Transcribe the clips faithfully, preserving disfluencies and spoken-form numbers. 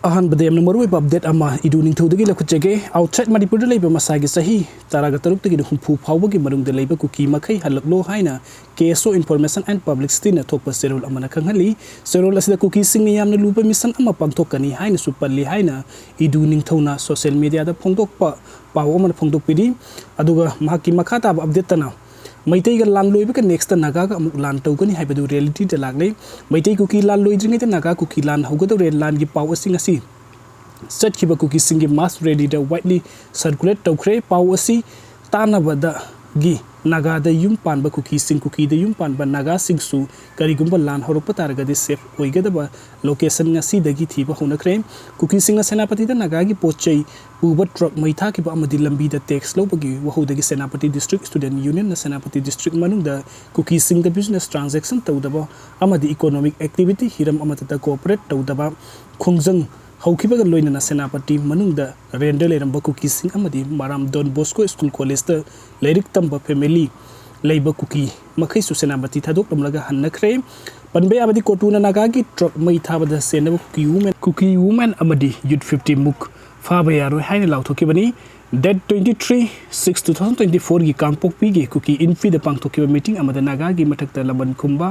ꯑꯍꯥꯟꯕꯗ ꯌꯥꯝꯅ ꯃꯔꯨꯑꯣꯏꯕ ꯑꯞꯗꯦꯠ ꯑꯃ ꯏꯗꯨ ꯅꯤꯡꯊꯧꯗꯒꯤ ꯂꯧꯈꯠꯆꯒꯦ꯫ ꯑꯥꯎꯠꯁꯥꯏꯠ ꯃꯅꯤꯄꯨꯔꯗ ꯂꯩꯕ ꯃꯁꯥꯒꯤ ꯆꯍꯤ ꯇꯔꯥꯒ ꯇꯔꯨꯛꯇꯒꯤꯅ ꯍꯨꯝꯐꯨ ꯐꯥꯎꯕꯒꯤ ꯃꯅꯨꯡꯗ ꯂꯩꯕ ꯀꯨꯀꯤ ꯃꯈꯩ ꯍꯜꯂꯛꯂꯣ ꯍꯥꯏꯅ ꯀꯦ ꯑꯦꯁ ꯑꯣ ꯏꯟꯐꯣꯔꯃꯦꯁꯟ ꯑꯦꯟ ꯄꯕ꯭ꯂꯤꯁꯤꯇꯤꯅ ꯊꯣꯛꯄ ꯆꯦꯔꯣꯜ ꯑꯃꯅ ꯈꯪꯍꯜꯂꯤ꯫ ꯆꯦꯔꯣꯜ ꯑꯁꯤꯗ ꯀꯨꯀꯤꯁꯤꯡꯅ ꯌꯥꯝꯅ ꯂꯨꯕ ꯃꯤꯁꯟ ꯑꯃ ꯄꯥꯡꯊꯣꯛꯀꯅꯤ ꯍꯥꯏꯅꯁꯨ ꯄꯜꯂꯤ ꯍꯥꯏꯅ ꯏꯗꯨ ꯅꯤꯡꯊꯧꯅ ꯁꯣꯁꯤꯌꯦꯜ ꯃꯤꯗꯤꯌꯥꯗ ꯐꯣꯡꯗꯣꯛꯄ ꯄꯥꯎ ꯑꯃꯅ ꯐꯣꯡꯗꯣꯛꯄꯤꯔꯤ꯫ ꯑꯗꯨꯒ ꯃꯍꯥꯛꯀꯤ ꯃꯈꯥ ꯇꯥꯕ ꯑꯞꯗꯦꯠꯇꯅ ꯃꯩꯇꯩꯒ ꯂꯥꯟ ꯂꯣꯏꯕꯒ ꯅꯦꯛꯁꯇ ꯅꯥꯒꯥꯒ ꯑꯃꯨꯛ ꯂꯥꯟ ꯇꯧꯒꯅꯤ ꯍꯥꯏꯕꯗꯨ ꯔꯤꯌꯦꯂꯤꯇꯤꯗ ꯂꯥꯛꯂꯦ꯫ ꯃꯩꯇꯩ ꯀꯨꯀꯤ ꯂꯥꯟ ꯂꯣꯏꯗ꯭ꯔꯤꯉꯩꯗ ꯅꯥꯒꯥ ꯀꯨꯀꯤ ꯂꯥꯟ ꯍꯧꯒꯗꯧꯔꯦ꯫ ꯂꯥꯟꯒꯤ ꯄꯥꯎ ꯑꯁꯤ ꯉꯁꯤ ꯆꯠꯈꯤꯕ ꯀꯨꯀꯤꯁꯤꯡꯒꯤ ꯃꯥꯁ ꯔꯦꯂꯤꯗ ꯋꯥꯏꯗꯂꯤ ꯁꯔꯀꯨꯂꯦꯠ ꯇꯧꯈ꯭ꯔꯦ꯫ ꯄꯥꯎ ꯑꯁꯤ ꯇꯥꯟꯅꯕꯗꯒꯤ ꯅꯥꯒꯥꯗ ꯌꯨꯝ ꯄꯥꯟꯕ ꯀꯨꯀꯤꯁꯤꯡ, ꯀꯨꯀꯤꯗ ꯌꯨꯝ ꯄꯥꯟꯕ ꯅꯥꯒꯥꯁꯤꯡꯁꯨ ꯀꯔꯤꯒꯨꯝꯕ ꯂꯥꯟ ꯍꯧꯔꯛꯄ ꯇꯥꯔꯒꯗꯤ ꯁꯦꯐ ꯑꯣꯏꯒꯗꯕ ꯂꯣꯀꯦꯁꯟ ꯉꯁꯤꯗꯒꯤ ꯊꯤꯕ ꯍꯧꯅꯈ꯭ꯔꯦ꯫ ꯀꯨꯀꯤꯁꯤꯡꯅ ꯁꯦꯅꯥꯄꯇꯤꯗ ꯅꯥꯒꯥꯒꯤ ꯄꯣꯠ ꯆꯩ ꯄꯨꯕ ꯇ꯭ꯔꯛ ꯃꯩ ꯊꯥꯈꯤꯕ ꯑꯃꯗꯤ ꯂꯝꯕꯤꯗ ꯇꯦꯛꯁ ꯂꯧꯕꯒꯤ ꯋꯥꯍꯧꯗꯒꯤ ꯁꯦꯅꯥꯄꯇꯤ ꯗꯤꯁꯇ꯭ꯔꯤꯛ ꯁ꯭ꯇꯨꯗꯦꯟꯠ ꯌꯨꯅꯤꯌꯟꯅ ꯁꯦꯅꯥꯄꯇꯤ ꯗꯤꯁꯇ꯭ꯔꯤꯛ ꯃꯅꯨꯡꯗ ꯀꯨꯀꯤꯁꯤꯡꯗ ꯕꯤꯖꯤꯅꯦꯁ ꯇ꯭ꯔꯥꯟꯖꯦꯛꯁꯟ ꯇꯧꯗꯕ ꯑꯃꯗꯤ ꯏꯀꯣꯅꯣꯃꯤꯛ ꯑꯦꯛꯇꯤꯚꯤꯇꯤ ꯍꯤꯔꯝ ꯑꯃꯠꯇꯗ ꯀꯣꯑꯣꯄꯔꯦꯠ ꯇꯧꯗꯕ ꯈꯣꯡꯖꯪ ꯍꯧꯈꯤꯕꯒ ꯂꯣꯏꯅꯅ ꯁꯦꯅꯥꯄꯇꯤ ꯃꯅꯨꯡꯗ ꯔꯦꯟꯗ ꯂꯩꯔꯝꯕ ꯀꯨꯀꯤꯁꯤꯡ ꯑꯃꯗꯤ ꯃꯔꯥꯝ ꯗꯣꯟ ꯕꯣꯁꯀꯣ ꯁ꯭ꯀꯨꯜ ꯀꯣꯂꯦꯖꯇ ꯂꯥꯏꯔꯤꯛ ꯇꯝꯕ ꯐꯦꯃꯤꯂꯤ ꯂꯩꯕ ꯀꯨꯀꯤ ꯃꯈꯩꯁꯨ ꯁꯦꯅꯥꯄꯇꯤ ꯊꯥꯗꯣꯛꯂꯝꯂꯒ ꯍꯟꯅꯈ꯭ꯔꯦ꯫ ꯄꯟꯕ ꯌꯥꯕꯗꯤ ꯀꯣꯇꯨꯅ ꯅꯥꯒꯥꯒꯤ ꯇ꯭ꯔꯛ ꯃꯩ ꯊꯥꯕꯗ ꯆꯦꯟꯅꯕ ꯀꯨꯀꯤ ꯋꯨꯃꯦꯟ, ꯀꯨꯀꯤ ꯋꯨꯃꯦꯟ ꯑꯃꯗꯤ ꯌꯨꯠ ꯐꯤꯐꯇꯤ ꯃꯨꯛ ꯐꯥꯕ ꯌꯥꯔꯣꯏ ꯍꯥꯏꯅ ꯂꯥꯎꯊꯣꯛꯈꯤꯕꯅꯤ꯫ Date twenty three six two thousand twenty fourꯒꯤ ꯀꯥꯡꯄꯣꯛꯄꯤꯒꯤ ꯀꯨꯀꯤ ꯏꯟꯐꯤꯗ ꯄꯥꯡꯊꯣꯛꯈꯤꯕ ꯃꯤꯇꯤꯡ ꯑꯃꯗ ꯅꯥꯒꯥꯒꯤ ꯃꯊꯛꯇ ꯂꯃꯟ ꯈꯨꯝꯕ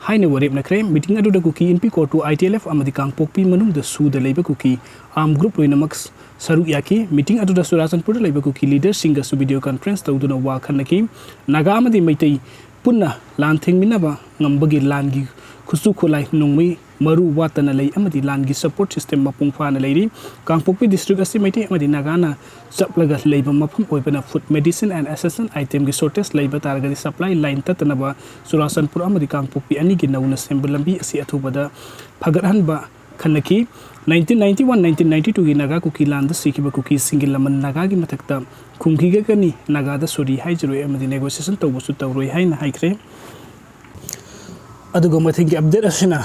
ꯍꯥꯏꯅ ꯋꯥꯔꯦꯞꯅꯈ꯭ꯔꯦ꯫ ꯃꯤꯇꯤꯡ ꯑꯗꯨꯗ ꯀꯨꯀꯤ ꯏꯟꯐꯤ ꯀꯣꯇꯨ, ꯑꯥꯏ ꯇꯤ ꯑꯦꯜ ꯑꯦꯐ ꯑꯃꯗꯤ ꯀꯥꯡꯄꯣꯛꯄꯤ ꯃꯅꯨꯡꯗ ꯁꯨꯗ ꯂꯩꯕ ꯀꯨꯀꯤ ꯑꯥꯔꯝ ꯒ꯭ꯔꯨꯞ ꯂꯣꯏꯅꯃꯛ ꯁꯔꯨꯛ ꯌꯥꯈꯤ꯫ ꯃꯤꯇꯤꯡ ꯑꯗꯨꯗ ꯆꯨꯔꯥꯆꯥꯟꯄꯨꯔꯗ ꯂꯩꯕ ꯀꯨꯀꯤ ꯂꯤꯗꯔꯁꯤꯡꯒꯁꯨ ꯚꯤꯗꯤꯑꯣ ꯀꯟꯐ꯭ꯔꯦꯟꯁ ꯇꯧꯗꯨꯅ ꯋꯥ ꯈꯟꯅꯈꯤ꯫ ꯅꯥꯒꯥ ꯑꯃꯗꯤ ꯃꯩꯇꯩ ꯄꯨꯟꯅ ꯂꯥꯟ ꯊꯦꯡꯃꯤꯟꯅꯕ ꯉꯝꯕꯒꯤ ꯂꯥꯟꯒꯤ ꯈꯨꯠꯁꯨ ꯈꯨꯠꯂꯥꯏ ꯅꯣꯡꯃꯩ ꯃꯔꯨ ꯋꯥꯠꯇꯅ ꯂꯩ ꯑꯃꯗꯤ ꯂꯥꯟꯒꯤ ꯁꯄꯣꯔꯠ ꯁꯤꯁꯇꯦꯝ ꯃꯄꯨꯡ ꯐꯥꯅ ꯂꯩꯔꯤ꯫ ꯀꯥꯡꯄꯣꯛꯄꯤ ꯗꯤꯁꯇ꯭ꯔꯤꯛ ꯑꯁꯤ ꯃꯩꯇꯩ ꯑꯃꯗꯤ ꯅꯥꯒꯥꯅ ꯆꯞꯂꯒ ꯂꯩꯕ ꯃꯐꯝ ꯑꯣꯏꯕꯅ food, medicine and essential itemꯒꯤ shortage ꯂꯩꯕ ꯇꯥꯔꯒꯗꯤ supply line ꯇꯠꯇꯅꯕ ꯆꯨꯔꯥꯆꯥꯟꯄꯨꯔ ꯑꯃꯗꯤ ꯀꯥꯡꯄꯣꯛꯄꯤ ꯑꯅꯤꯒꯤ ꯅꯧꯅ ꯁꯦꯝꯕ ꯂꯝꯕꯤ ꯑꯁꯤ ꯑꯊꯨꯕꯗ ꯐꯒꯠꯍꯟꯕ ꯈꯟꯅꯈꯤ꯫ Nineteen ninety one, nineteen ninety twoꯒꯤ Naga ꯀꯨꯀꯤ ꯂꯥꯟꯗ ꯁꯤꯈꯤꯕ ꯀꯨꯀꯤꯁꯤꯡꯒꯤ ꯂꯃꯟ ꯅꯥꯒꯥꯒꯤ ꯃꯊꯛꯇ ꯈꯨꯝꯈꯤꯒꯅꯤ, ꯅꯥꯒꯥꯗ sorry ꯍꯥꯏꯖꯔꯣꯏ ꯑꯃꯗꯤ negotiation ꯇꯧꯕꯁꯨ ꯇꯧꯔꯣꯏ ꯍꯥꯏꯅ ꯍꯥꯏꯈ꯭ꯔꯦ꯫ ꯑꯗꯨꯒ ꯃꯊꯪꯒꯤ ꯑꯞꯗꯦꯠ ꯑꯁꯤꯅ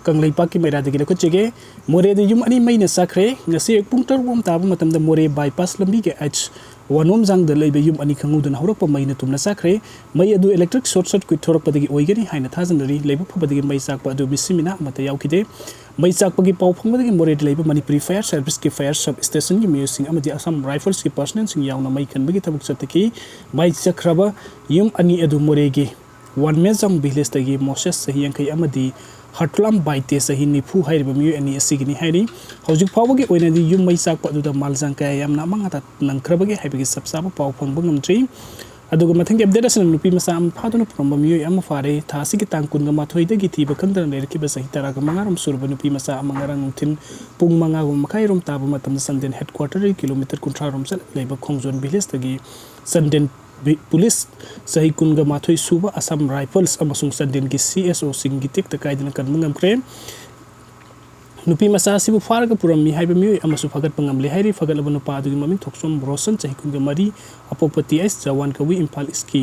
ꯀꯪꯂꯩꯄꯥꯛꯀꯤ ꯃꯩꯔꯥꯗꯒꯤ ꯂꯧꯈꯠꯆꯒꯦ꯫ ꯃꯣꯔꯦꯗ ꯌꯨꯝ ꯑꯅꯤ ꯃꯩꯅ ꯆꯥꯛꯈ꯭ꯔꯦ꯫ ꯉꯁꯤ ꯑꯌꯨꯛ ꯄꯨꯡ ꯇꯔꯨꯛ ꯔꯣꯝ ꯇꯥꯕ ꯃꯇꯝꯗ ꯃꯣꯔꯦ ꯕꯥꯏꯄꯥꯁ ꯂꯝꯕꯤꯒꯤ ꯑꯩꯆ ꯋꯥꯅꯣꯝꯖꯥꯡꯗ ꯂꯩꯕ ꯌꯨꯝ ꯑꯅꯤ ꯈꯪꯍꯧꯗꯅ ꯍꯧꯔꯛꯄ ꯃꯩꯅ ꯇꯨꯝꯅ ꯆꯥꯛꯈ꯭ꯔꯦ꯫ ꯃꯩ ꯑꯗꯨ electric short circuit ꯊꯣꯔꯛꯄꯗꯒꯤ ꯑꯣꯏꯒꯅꯤ ꯍꯥꯏꯅ ꯊꯥꯖꯅꯔꯤ꯫ ꯂꯩꯕꯛ ꯐꯕꯗꯒꯤ ꯃꯩ ꯆꯥꯛꯄ ꯑꯗꯨ ꯃꯤꯁꯤ ꯃꯤꯅꯥ ꯑꯃꯠꯇ ꯌꯥꯎꯈꯤꯗꯦ꯫ ꯃꯩ ꯆꯥꯛꯄꯒꯤ ꯄꯥꯎ ꯐꯪꯕꯗꯒꯤ ꯃꯣꯔꯦꯗ ꯂꯩꯕ ꯃꯅꯤꯄꯨꯔꯤ Fire Service ꯀꯤ fire sub station ꯒꯤ ꯃꯤꯑꯣꯏꯁꯤꯡ ꯑꯃꯗꯤ Assam Rifles ꯀꯤ personnel ꯁꯤꯡ ꯌꯥꯎꯅ ꯃꯩ ꯀꯟꯕꯒꯤ ꯊꯕꯛ ꯆꯠꯊꯈꯤ꯫ ꯃꯩ ꯆꯥꯛꯈ꯭ꯔꯕ ꯌꯨꯝ ꯑꯅꯤ ꯑꯗꯨ ꯃꯣꯔꯦꯒꯤ ꯋꯥꯟꯃꯦꯖꯥꯡ village ꯇꯒꯤ ꯃꯣꯁꯦꯁ, ꯆꯍꯤ ꯌꯥꯡꯈꯩ, ꯑꯃꯗꯤ ꯍꯔꯇꯨꯂꯥꯝ ꯕꯥꯏꯇꯦ, ꯆꯍꯤ ꯅꯤꯐꯨ ꯍꯥꯏꯔꯤꯕ ꯃꯤꯑꯣꯏ ꯑꯅꯤ ꯑꯁꯤꯒꯤꯅꯤ ꯍꯥꯏꯔꯤ꯫ ꯍꯧꯖꯤꯛ ꯐꯥꯎꯕꯒꯤ ꯑꯣꯏꯅꯗꯤ ꯌꯨꯝ ꯃꯩ ꯆꯥꯛꯄ ꯑꯗꯨꯗ ꯃꯥꯜꯖꯥꯡ ꯀꯌꯥ ꯌꯥꯝꯅ ꯑꯃꯥꯡ ꯑꯇꯥ ꯅꯪꯈ꯭ꯔꯕꯒꯦ ꯍꯥꯏꯕꯒꯤ ꯆꯞ ꯆꯥꯕ ꯄꯥꯎ ꯐꯪꯕ ꯉꯝꯗ꯭ꯔꯤ꯫ ꯑꯗꯨꯒ ꯃꯊꯪꯒꯤ update ꯑꯁꯤꯅ ꯅꯨꯄꯤ ꯃꯆꯥ ꯑꯃ ꯐꯥꯗꯨꯅ ꯄꯨꯔꯝꯕ ꯃꯤꯑꯣꯏ ꯑꯃ ꯐꯥꯔꯦ꯫ ꯊꯥ ꯑꯁꯤꯒꯤ ꯇꯥꯡ ꯀꯨꯟꯒ ꯃꯥꯊꯣꯏꯗꯒꯤ ꯊꯤꯕ ꯈꯪꯗꯅ ꯂꯩꯔꯛꯈꯤꯕ ꯆꯍꯤ ꯇꯔꯥꯒ ꯃꯉꯥ ꯔꯣꯝ ꯁꯨꯔꯕ ꯅꯨꯄꯤ ꯃꯆꯥ ꯑꯃ ꯉꯔꯥꯡ ꯅꯨꯡꯊꯤꯜ ꯄꯨꯡ ꯃꯉꯥꯒꯨꯝꯕ ꯃꯈꯥꯏ ꯔꯣꯝ ꯇꯥꯕ ꯃꯇꯝꯗ ꯆꯥꯟꯗꯦꯜ headquarter ꯗꯒꯤ kilometre ꯀꯨꯟꯊ꯭ꯔꯥ ꯔꯣꯝ ꯆꯠꯂꯒ ꯂꯩꯕ ꯈꯣꯡꯖꯣꯟ village ꯇꯒꯤ ꯆꯥꯟꯗꯦꯜ ꯕꯤ-, police ꯆꯍꯤ ꯀꯨꯟꯒ ꯃꯥꯊꯣꯏ ꯁꯨꯕ Assam Rifles ꯑꯃꯁꯨꯡ ꯆꯥꯟꯗꯦꯜꯒꯤ C S O ꯁꯤꯡꯒꯤ ꯇꯦꯛꯇ ꯀꯥꯏꯗꯅ ꯀꯟꯕ ꯉꯝꯈ꯭ꯔꯦ꯫ ꯅꯨꯄꯤ ꯃꯆꯥ ꯑꯁꯤꯕꯨ ꯐꯥꯔꯒ ꯄꯨꯔꯝꯃꯤ ꯍꯥꯏꯕ ꯃꯤꯑꯣꯏ ꯑꯃꯁꯨ ꯐꯒꯠꯄ ꯉꯝꯂꯦ ꯍꯥꯏꯔꯤ꯫ ꯐꯒꯠꯂꯕ ꯅꯨꯄꯥ ꯑꯗꯨꯒꯤ ꯃꯃꯤꯡ ꯊꯣꯛꯆꯣꯝ ꯔꯣꯁꯟ, ꯆꯍꯤ ꯀꯨꯟꯒ ꯃꯔꯤ, ꯑꯄꯣꯛꯄ T H ꯖꯋꯥꯟ ꯀꯧꯏ, ꯏꯝꯐꯥꯜ ꯏꯁꯀꯤ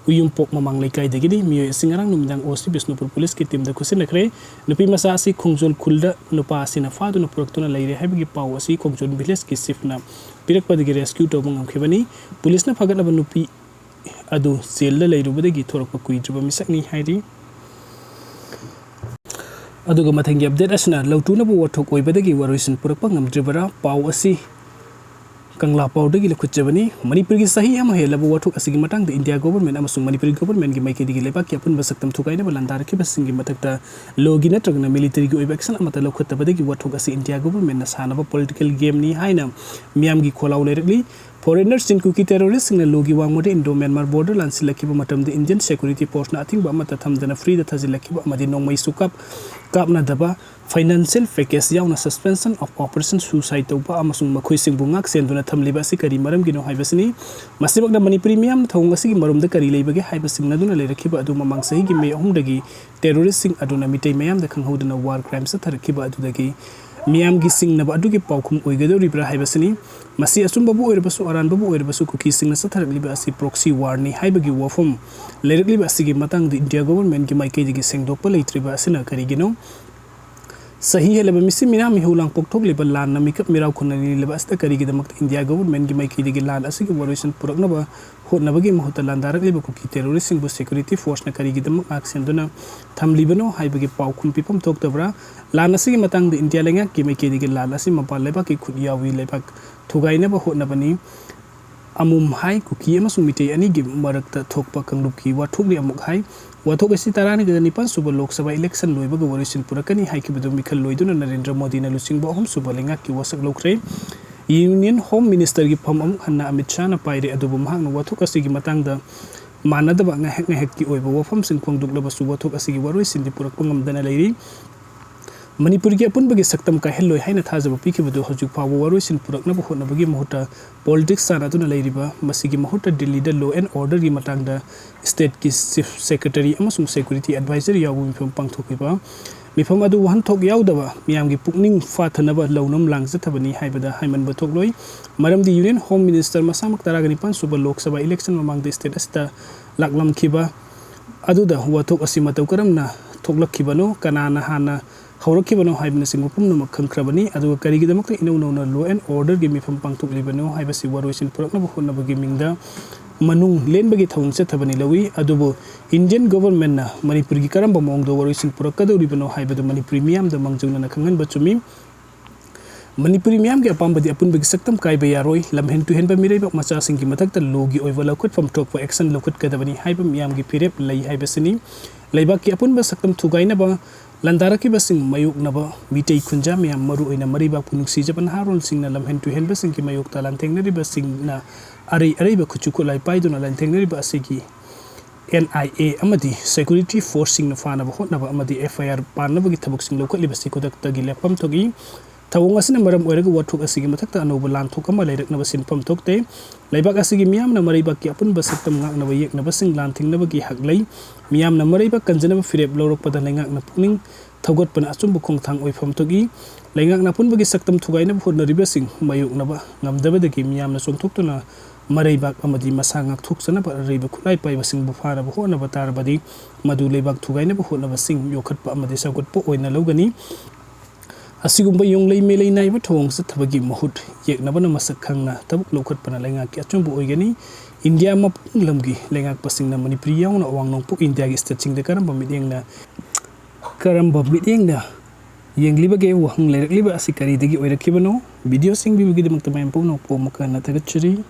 ꯎꯌꯨꯝꯄꯣꯛ ꯃꯃꯥꯡ ꯂꯩꯀꯥꯏꯗꯒꯤꯅꯤ꯫ ꯃꯤꯑꯣꯏ ꯑꯁꯤ ꯉꯔꯥꯡ ꯅꯨꯃꯤꯗꯥꯡ O C ꯕꯤꯁꯅꯨꯄꯨꯔ police ꯀꯤ team ꯗ ꯈꯨꯠꯁꯤꯟꯅꯈ꯭ꯔꯦ꯫ ꯅꯨꯄꯤ ꯃꯆꯥ ꯑꯁꯤ ꯈꯣꯡꯖꯣꯜ ꯈꯨꯜꯗ ꯅꯨꯄꯥ ꯑꯁꯤꯅ ꯐꯥꯗꯨꯅ ꯄꯨꯔꯛꯇꯨꯅ ꯂꯩꯔꯦ ꯍꯥꯏꯕꯒꯤ ꯄꯥꯎ ꯑꯁꯤ ꯈꯣꯡꯖꯣꯜ village ꯀꯤ chief ꯅ ꯄꯤꯔꯛꯄꯗꯒꯤ rescue ꯇꯧꯕ ꯉꯝꯈꯤꯕꯅꯤ꯫ Police ꯅ ꯐꯒꯠꯂꯕ ꯅꯨꯄꯤ ꯑꯗꯨ jail ꯗ ꯂꯩꯔꯨꯕꯗꯒꯤ ꯊꯣꯔꯛꯄ ꯀꯨꯏꯗ꯭ꯔꯤꯕ ꯃꯤꯁꯛꯅꯤ ꯍꯥꯏꯔꯤ꯫ ꯑꯗꯨꯒ ꯃꯊꯪꯒꯤ update ꯑꯁꯤꯅ ꯂꯧꯇꯨꯅꯕ ꯋꯥꯊꯣꯛ ꯑꯣꯏꯕꯗꯒꯤ ꯋꯥꯔꯣꯏꯁꯤꯟ ꯄꯨꯔꯛꯄ ꯉꯝꯗ꯭ꯔꯤꯕꯔꯥ? ꯄꯥꯎ ꯑꯁꯤ ꯀꯪꯂꯥ ꯄꯥꯎꯗꯒꯤ ꯂꯧꯈꯠꯆꯕꯅꯤ꯫ ꯃꯅꯤꯄꯨꯔꯒꯤ ꯆꯍꯤ ꯑꯃ ꯍꯦꯜꯂꯕ ꯋꯥꯊꯣꯛ ꯑꯁꯤꯒꯤ ꯃꯇꯥꯡꯗ ꯏꯟꯗꯤꯌꯥ government ꯑꯃꯁꯨꯡ ꯃꯅꯤꯄꯨꯔꯤ government ꯀꯤ ꯃꯥꯏꯀꯩꯗꯒꯤ ꯂꯩꯕꯥꯛꯀꯤ ꯑꯄꯨꯟꯕ ꯁꯛꯇꯝ ꯊꯨꯒꯥꯏꯅꯕ ꯂꯥꯟꯗꯥꯔꯛꯈꯤꯕꯁꯤꯡꯒꯤ ꯃꯊꯛꯇ law ꯒꯤ ꯅꯠꯇ꯭ꯔꯒꯅ military ꯒꯤ ꯑꯣꯏꯕ action ꯑꯃꯠꯇ ꯂꯧꯈꯠꯇꯕꯗꯒꯤ ꯋꯥꯊꯣꯛ ꯑꯁꯤ ꯏꯟꯗꯤꯌꯥ government ꯅ ꯁꯥꯟꯅꯕ political game ꯅꯤ ꯍꯥꯏꯅ ꯃꯤꯌꯥꯝꯒꯤ ꯈꯣꯜꯂꯥꯎ ꯂꯩꯔꯛꯂꯤ꯫ Foreigner ꯆꯤꯟ ꯀꯨꯀꯤ terrorist ꯁꯤꯡꯅ law ꯒꯤ ꯋꯥꯡꯃꯗ Indo Myanmar border ꯂꯥꯟꯁꯤꯜꯂꯛꯈꯤꯕ ꯃꯇꯝꯗ Indian security force ꯅ ꯑꯊꯤꯡꯕ ꯑꯃꯠꯇ ꯊꯝꯗꯅ free ꯗ ꯊꯥꯖꯤꯜꯂꯛꯈꯤꯕ ꯑꯃꯗꯤ ꯅꯣꯡꯃꯩꯁꯨ ꯀꯥꯞ-, ꯀꯥꯞꯅꯗꯕ financial package ꯌꯥꯎꯅ suspension of operation suicide ꯇꯧꯕ ꯑꯃꯁꯨꯡ ꯃꯈꯣꯏꯁꯤꯡꯕꯨ ꯉꯥꯛ ꯁꯦꯟꯗꯨꯅ ꯊꯝꯂꯤꯕ ꯑꯁꯤ ꯀꯔꯤ ꯃꯔꯝꯒꯤꯅꯣ ꯍꯥꯏꯕꯁꯤꯅꯤ꯫ ꯃꯁꯤꯃꯛꯅ ꯃꯅꯤꯄꯨꯔꯤ ꯃꯤꯌꯥꯝꯅ ꯊꯧꯑꯣꯡ ꯑꯁꯤꯒꯤ ꯃꯔꯨꯝꯗ ꯀꯔꯤ ꯂꯩꯕꯒꯦ ꯍꯥꯏꯕ ꯆꯤꯡꯅꯗꯨꯅ ꯂꯩꯔꯛꯈꯤꯕ ꯑꯗꯨ ꯃꯃꯥꯡ ꯆꯍꯤꯒꯤ May ꯑꯍꯨꯝꯗꯒꯤ terrorist ꯁꯤꯡ ꯑꯗꯨꯅ ꯃꯤꯇꯩ ꯃꯌꯥꯝꯗ ꯈꯪꯍꯧꯗꯅ war crime ꯆꯠꯊꯔꯛꯈꯤꯕ ꯑꯗꯨꯗꯒꯤ ꯃꯤꯌꯥꯝꯒꯤ ꯆꯤꯡꯅꯕ ꯑꯗꯨꯒꯤ ꯄꯥꯎꯈꯨꯝ ꯑꯣꯏꯒꯗꯧꯔꯤꯕ꯭ꯔꯥ ꯍꯥꯏꯕꯁꯤꯅꯤ꯫ ꯃꯁꯤ ꯑꯆꯨꯝꯕꯕꯨ ꯑꯣꯏꯔꯕꯁꯨ ꯑꯔꯥꯟꯕꯕꯨ ꯑꯣꯏꯔꯕꯁꯨ ꯀꯨꯀꯤꯁꯤꯡꯅ ꯆꯠꯊꯔꯛꯂꯤꯕ ꯑꯁꯤ proxy war ꯅꯤ ꯍꯥꯏꯕꯒꯤ ꯋꯥꯐꯝ ꯂꯩꯔꯛꯂꯤꯕ ꯑꯁꯤꯒꯤ ꯃꯇꯥꯡꯗ ꯏꯟꯗꯤꯌꯥ government ꯀꯤ ꯃꯥꯏꯀꯩꯗꯒꯤ ꯁꯦꯡꯗꯣꯛꯄ ꯂꯩꯇ꯭ꯔꯤꯕ ꯑꯁꯤꯅ ꯀꯔꯤꯒꯤꯅꯣ? ꯆꯍꯤ ꯍꯦꯜꯂꯕ ꯃꯤꯁꯤ ꯃꯤꯅꯥ ꯃꯤꯍꯨ ꯂꯥꯡ ꯄꯣꯛꯊꯣꯛꯂꯤꯕ ꯂꯥꯟꯅ ꯃꯤꯀꯞ ꯃꯤꯔꯥꯎ ꯈꯨꯟꯅꯔꯤꯕ ꯑꯁꯤꯗ ꯀꯔꯤꯒꯤꯗꯃꯛꯇ ꯏꯟꯗꯤꯌꯥ ꯒꯣꯚꯔꯟꯃꯦꯟꯠꯀꯤ ꯃꯥꯏꯀꯩꯗꯒꯤ ꯂꯥꯟ ꯑꯁꯤꯒꯤ ꯋꯥꯔꯣꯏꯁꯤꯟ ꯄꯨꯔꯛꯅꯕ ꯍꯣꯠꯅꯕꯒꯤ ꯃꯍꯨꯠꯇ ꯂꯥꯟꯗꯥꯔꯛꯂꯤꯕ ꯀꯨꯀꯤ ꯇꯦꯔꯣꯔꯤꯁꯁꯤꯡꯕꯨ ꯁꯦꯀ꯭ꯌꯨꯔꯤꯇꯤ ꯐꯣꯔꯁꯅ ꯀꯔꯤꯒꯤꯗꯃꯛ ꯉꯥꯛ ꯁꯦꯟꯗꯨꯅ ꯊꯝꯂꯤꯕꯅꯣ ꯍꯥꯏꯕꯒꯤ ꯄꯥꯎꯈꯨꯝ ꯄꯤꯐꯝ ꯊꯣꯛꯇꯕ꯭ꯔꯥ? ꯂꯥꯟ ꯑꯁꯤꯒꯤ ꯃꯇꯥꯡꯗ ꯏꯟꯗꯤꯌꯥ ꯂꯩꯉꯥꯛꯀꯤ ꯃꯥꯏꯀꯩꯗꯒꯤ ꯂꯥꯟ ꯑꯁꯤ ꯃꯄꯥꯟ ꯂꯩꯕꯥꯛꯀꯤ ꯈꯨꯠ ꯌꯥꯎꯏ ꯂꯩꯕꯥꯛ ꯊꯨꯒꯥꯏꯅꯕ ꯍꯣꯠꯅꯕꯅꯤ꯫ ꯑꯃꯨꯝ ꯍꯥꯏ, ꯀꯨꯀꯤ ꯑꯃꯁꯨꯡ ꯃꯤꯇꯩ ꯑꯅꯤꯒꯤ ꯃꯔꯛꯇ ꯊꯣꯛꯄ ꯀꯥꯡꯂꯨꯞꯀꯤ ꯋꯥꯊꯣꯛꯅꯤ꯫ ꯑꯃꯨꯛ ꯍꯥꯏ, ꯋꯥꯊꯣꯛ ꯑꯁꯤ ꯇꯔꯥꯅꯤꯒ ꯅꯤꯄꯥꯟ ꯁꯨꯕ ꯂꯣꯛ ꯁꯚꯥ ꯏꯂꯦꯛꯁꯟ ꯂꯣꯏꯕꯒ ꯋꯥꯔꯣꯏꯁꯤꯟ ꯄꯨꯔꯛꯀꯅꯤ ꯍꯥꯏꯈꯤꯕꯗꯨ ꯃꯤꯈꯜ ꯂꯣꯏꯗꯨꯅ ꯅꯔꯦꯟꯗ꯭ꯔ ꯃꯣꯗꯤꯅ ꯂꯨꯆꯤꯡꯕ ꯑꯍꯨꯝꯁꯨꯕ ꯂꯩꯉꯥꯛꯀꯤ ꯋꯥꯁꯛ ꯂꯧꯈ꯭ꯔꯦ꯫ ꯌꯨꯅꯤꯌꯟ ꯍꯣꯝ ꯃꯤꯅꯤꯁꯇꯔꯒꯤ ꯐꯝ ꯑꯃꯨꯛ ꯍꯟꯅ ꯑꯃꯤꯠ ꯁꯥꯍꯅ ꯄꯥꯏꯔꯦ, ꯑꯗꯨꯕꯨ ꯃꯍꯥꯛꯅ ꯋꯥꯊꯣꯛ ꯑꯁꯤꯒꯤ ꯃꯇꯥꯡꯗ ꯃꯥꯟꯅꯗꯕ ꯉꯥꯏꯍꯥꯛ ꯉꯥꯏꯍꯥꯛꯀꯤ ꯑꯣꯏꯕ ꯋꯥꯐꯝꯁꯤꯡ ꯐꯣꯡꯗꯣꯛꯂꯕꯁꯨ ꯋꯥꯊꯣꯛ ꯑꯁꯤꯒꯤ ꯋꯥꯔꯣꯏꯁꯤꯟꯗꯤ ꯄꯨꯔꯛꯄ ꯉꯝꯗꯅ ꯂꯩꯔꯤ꯫ ꯃꯅꯤꯄꯨꯔꯒꯤ ꯑꯄꯨꯟꯕꯒꯤ ꯁꯛꯇꯝ ꯀꯥꯏꯍꯜꯂꯣꯏ ꯍꯥꯏꯅ ꯊꯥꯖꯕ ꯄꯤꯈꯤꯕꯗꯨ ꯍꯧꯖꯤꯛ ꯐꯥꯎꯕ ꯋꯥꯔꯣꯏꯁꯤꯟ ꯄꯨꯔꯛꯅꯕ ꯍꯣꯠꯅꯕꯒꯤ ꯃꯍꯨꯠꯇ ꯄꯣꯂꯤꯇꯤꯛꯁ ꯁꯥꯟꯅꯗꯨꯅ ꯂꯩꯔꯤꯕ, ꯃꯁꯤꯒꯤ ꯃꯍꯨꯠꯇ ꯗꯤꯜꯂꯤꯗ law and orderꯒꯤ ꯃꯇꯥꯡꯗ stateꯀꯤ chief secretary ꯑꯃꯁꯨꯡ security adviser ꯌꯥꯎꯕ ꯃꯤꯐꯝ ꯄꯥꯡꯊꯣꯛꯈꯤꯕ꯫ ꯃꯤꯐꯝ ꯑꯗꯨ ꯋꯥꯍꯟꯊꯣꯛ ꯌꯥꯎꯗꯕ ꯃꯤꯌꯥꯝꯒꯤ ꯄꯨꯛꯅꯤꯡ ꯐꯥꯊꯅꯕ ꯂꯧꯅꯝ ꯂꯥꯡꯖꯊꯕꯅꯤ ꯍꯥꯏꯕꯗ ꯍꯥꯏꯃꯟꯕ ꯊꯣꯛꯂꯣꯏ꯫ ꯃꯔꯝꯗꯤ ꯌꯨꯅꯤꯌꯟ ꯍꯣꯝ ꯃꯤꯅꯤꯁꯇꯔ ꯃꯁꯥꯃꯛ ꯇꯔꯥꯒ ꯅꯤꯄꯥꯟ ꯁꯨꯕ ꯂꯣꯛ ꯁꯚꯥ ꯏꯂꯦꯛꯁꯟ ꯃꯃꯥꯡꯗ state ꯑꯁꯤꯗ ꯂꯥꯛꯂꯝꯈꯤꯕ ꯑꯗꯨꯗ ꯋꯥꯊꯣꯛ ꯑꯁꯤ ꯃꯇꯧ ꯀꯔꯝꯅ ꯊꯣꯛꯂꯛꯈꯤꯕꯅꯣ, ꯀꯅꯥꯅ ꯍꯥꯟꯅ ꯍꯧꯔꯛꯈꯤꯕꯅꯣ ꯍꯥꯏꯕꯅꯆꯤꯡꯕ ꯄꯨꯝꯅꯃꯛ ꯈꯪꯈ꯭ꯔꯕꯅꯤ꯫ ꯑꯗꯨꯒ ꯀꯔꯤꯒꯤꯗꯃꯛꯇ ꯏꯅꯧ ꯅꯧꯅ law and orderꯒꯤ ꯃꯤꯐꯝ ꯄꯥꯡꯊꯣꯛꯂꯤꯕꯅꯣ ꯍꯥꯏꯕꯁꯤ ꯋꯥꯔꯣꯏꯁꯤꯟ ꯄꯨꯔꯛꯅꯕ ꯍꯣꯠꯅꯕꯒꯤ ꯃꯤꯡꯗ ꯃꯅꯨꯡ ꯂꯦꯟꯕꯒꯤ ꯊꯧꯑꯣꯡ ꯆꯠꯊꯕꯅꯤ ꯂꯧꯏ꯫ ꯑꯗꯨꯕꯨ Indian governmentꯅ ꯃꯅꯤꯄꯨꯔꯒꯤ ꯀꯔꯝꯕ ꯃꯑꯣꯡꯗ ꯋꯥꯔꯣꯏꯁꯤꯟ ꯄꯨꯔꯛꯀꯗꯧꯔꯤꯕꯅꯣ ꯍꯥꯏꯕꯗꯨ ꯃꯅꯤꯄꯨꯔꯤ ꯃꯤꯌꯥꯝꯗ ꯃꯥꯡꯖꯧꯅꯅ ꯈꯪꯍꯟꯕ ꯆꯨꯝꯃꯤ꯫ ꯃꯅꯤꯄꯨꯔꯤ ꯃꯤꯌꯥꯝꯒꯤ ꯑꯄꯥꯝꯕꯗꯤ ꯑꯄꯨꯟꯕꯒꯤ ꯁꯛꯇꯝ ꯀꯥꯏꯕ ꯌꯥꯔꯣꯏ꯫ ꯂꯝꯍꯦꯟ ꯇꯨꯍꯦꯟꯕ ꯃꯤꯔꯩꯕꯥꯛ ꯃꯆꯥꯁꯤꯡꯒꯤ ꯃꯊꯛꯇ lawꯒꯤ ꯑꯣꯏꯕ ꯂꯧꯈꯠꯐꯝ ꯊꯣꯛꯄ action ꯂꯧꯈꯠꯀꯗꯕꯅꯤ ꯍꯥꯏꯕ ꯃꯤꯌꯥꯝꯒꯤ ꯐꯤꯔꯦꯞ ꯂꯩ ꯍꯥꯏꯕꯁꯤꯅꯤ꯫ ꯂꯩꯕꯥꯛꯀꯤ ꯑꯄꯨꯟꯕ ꯁꯛꯇꯝ ꯊꯨꯒꯥꯏꯅꯕ ꯂꯥꯟꯗꯥꯔꯛꯈꯤꯕꯁꯤꯡ ꯃꯥꯌꯣꯛꯅꯕ ꯃꯤꯇꯩ ꯈꯨꯟꯖꯥ ꯃꯤꯌꯥꯝ, ꯃꯔꯨꯑꯣꯏꯅ ꯃꯔꯩꯕꯥꯛꯄꯨ ꯅꯨꯡꯁꯤꯖꯕ ꯅꯍꯥꯔꯣꯜꯁꯤꯡꯅ ꯂꯝꯍꯦꯟ ꯇꯨꯍꯦꯟꯕꯁꯤꯡꯒꯤ ꯃꯥꯌꯣꯛꯇ ꯂꯥꯟꯊꯦꯡꯅꯔꯤꯕꯁꯤꯡꯅ ꯑꯔꯩ ꯑꯔꯩꯕ ꯈꯨꯠꯁꯨ ꯈꯨꯠꯂꯥꯏ ꯄꯥꯏꯗꯨꯅ ꯂꯥꯟꯊꯦꯡꯅꯔꯤꯕ ꯑꯁꯤꯒꯤ N I A ꯑꯃꯗꯤ security forceꯁꯤꯡꯅ ꯐꯥꯅꯕ ꯍꯣꯠꯅꯕ ꯑꯃꯗꯤ F I R ꯄꯥꯟꯅꯕꯒꯤ ꯊꯕꯛꯁꯤꯡ ꯂꯧꯈꯠꯂꯤꯕꯁꯤ ꯈꯨꯗꯛꯇꯒꯤ ꯂꯦꯞꯐꯝ ꯊꯣꯛꯏ꯫ ꯊꯧꯑꯣꯡ ꯑꯁꯤꯅ ꯃꯔꯝ ꯑꯣꯏꯔꯒ ꯋꯥꯊꯣꯛ ꯑꯁꯤꯒꯤ ꯃꯊꯛꯇ ꯑꯅꯧꯕ ꯂꯥꯟꯊꯣꯛ ꯑꯃ ꯂꯩꯔꯛꯅꯕ ꯁꯤꯟꯐꯝ ꯊꯣꯛꯇꯦ꯫ ꯂꯩꯕꯥꯛ ꯑꯁꯤꯒꯤ ꯃꯤꯌꯥꯝꯅ ꯃꯔꯩꯕꯥꯛꯀꯤ ꯑꯄꯨꯟꯕ ꯁꯛꯇꯝ ꯉꯥꯛꯅꯕ ꯌꯦꯛꯅꯕꯁꯤꯡ ꯂꯥꯟꯊꯦꯡꯅꯕꯒꯤ ꯍꯛ ꯂꯩ꯫ ꯃꯤꯌꯥꯝꯅ ꯃꯔꯩꯕꯥꯛ ꯀꯟꯖꯅꯕ ꯐꯤꯔꯦꯞ ꯂꯧꯔꯛꯄꯗ ꯂꯩꯉꯥꯛꯅ ꯄꯨꯛꯅꯤꯡ ꯊꯧꯒꯠꯄꯅ ꯑꯆꯨꯝꯕ ꯈꯣꯡꯊꯥꯡ ꯑꯣꯏꯐꯝ ꯊꯣꯛꯏ꯫ ꯂꯩꯉꯥꯛꯅ ꯑꯄꯨꯟꯕꯒꯤ ꯁꯛꯇꯝ ꯊꯨꯒꯥꯏꯅꯕ ꯍꯣꯠꯅꯔꯤꯕꯁꯤꯡ ꯃꯥꯌꯣꯛꯅꯕ ꯉꯝꯗꯕꯗꯒꯤ ꯃꯤꯌꯥꯝꯅ ꯆꯣꯡꯊꯣꯛꯇꯨꯅ ꯃꯔꯩꯕꯥꯛ ꯑꯃꯗꯤ ꯃꯁꯥ ꯉꯥꯛꯊꯣꯛꯆꯅꯕ ꯑꯔꯩꯕ ꯈꯨꯠꯂꯥꯏ ꯄꯥꯏꯕꯁꯤꯡꯕꯨ ꯐꯥꯅꯕ ꯍꯣꯠꯅꯕ ꯇꯥꯔꯕꯗꯤ ꯃꯗꯨ ꯂꯩꯕꯥꯛ ꯊꯨꯒꯥꯏꯅꯕ ꯍꯣꯠꯅꯕꯁꯤꯡ ꯌꯣꯛꯈꯠꯄ ꯑꯃꯗꯤ ꯆꯥꯎꯈꯠꯄ ꯑꯣꯏꯅ ꯂꯧꯒꯅꯤ꯫ ꯑꯁꯤꯒꯨꯝꯕ ꯌꯣꯡꯂꯩ ꯃꯦꯂꯩ ꯅꯥꯏꯕ ꯊꯧꯑꯣꯡ ꯆꯠꯊꯕꯒꯤ ꯃꯍꯨꯠ ꯌꯦꯛꯅꯕꯅ ꯃꯁꯛ ꯈꯪꯅ ꯊꯕꯛ ꯂꯧꯈꯠꯄꯅ ꯂꯩꯉꯥꯛꯀꯤ ꯑꯆꯨꯝꯕ ꯑꯣꯏꯒꯅꯤ꯫ ꯏꯟꯗꯤꯌꯥ ꯃꯄꯨꯝ ꯂꯝꯒꯤ ꯂꯩꯉꯥꯛꯄꯁꯤꯡꯅ ꯃꯅꯤꯄꯨꯔꯤ ꯌꯥꯎꯅ ꯑꯋꯥꯡ ꯅꯣꯡꯄꯣꯛ ꯏꯟꯗꯤꯌꯥꯒꯤ ꯁ꯭ꯇꯦꯠꯁꯤꯡꯗ ꯀꯔꯝꯕ ꯃꯤꯠꯌꯦꯡꯅ ꯀꯔꯝꯕ ꯃꯤꯠꯌꯦꯡꯅ ꯌꯦꯡꯂꯤꯕꯒꯦ? ꯋꯥꯍꯪ ꯂꯩꯔꯛꯂꯤꯕ ꯑꯁꯤ ꯀꯔꯤꯗꯒꯤ ꯑꯣꯏꯔꯛꯈꯤꯕꯅꯣ? ꯚꯤꯗꯤꯑꯣ ꯌꯦꯡꯕꯤꯕꯒꯤꯗꯃꯛꯇ ꯃꯌꯥꯝ ꯄꯨꯝꯅꯃꯛꯄꯨ ꯑꯃꯨꯛ ꯍꯟꯅ ꯊꯥꯒꯠꯆꯔꯤ꯫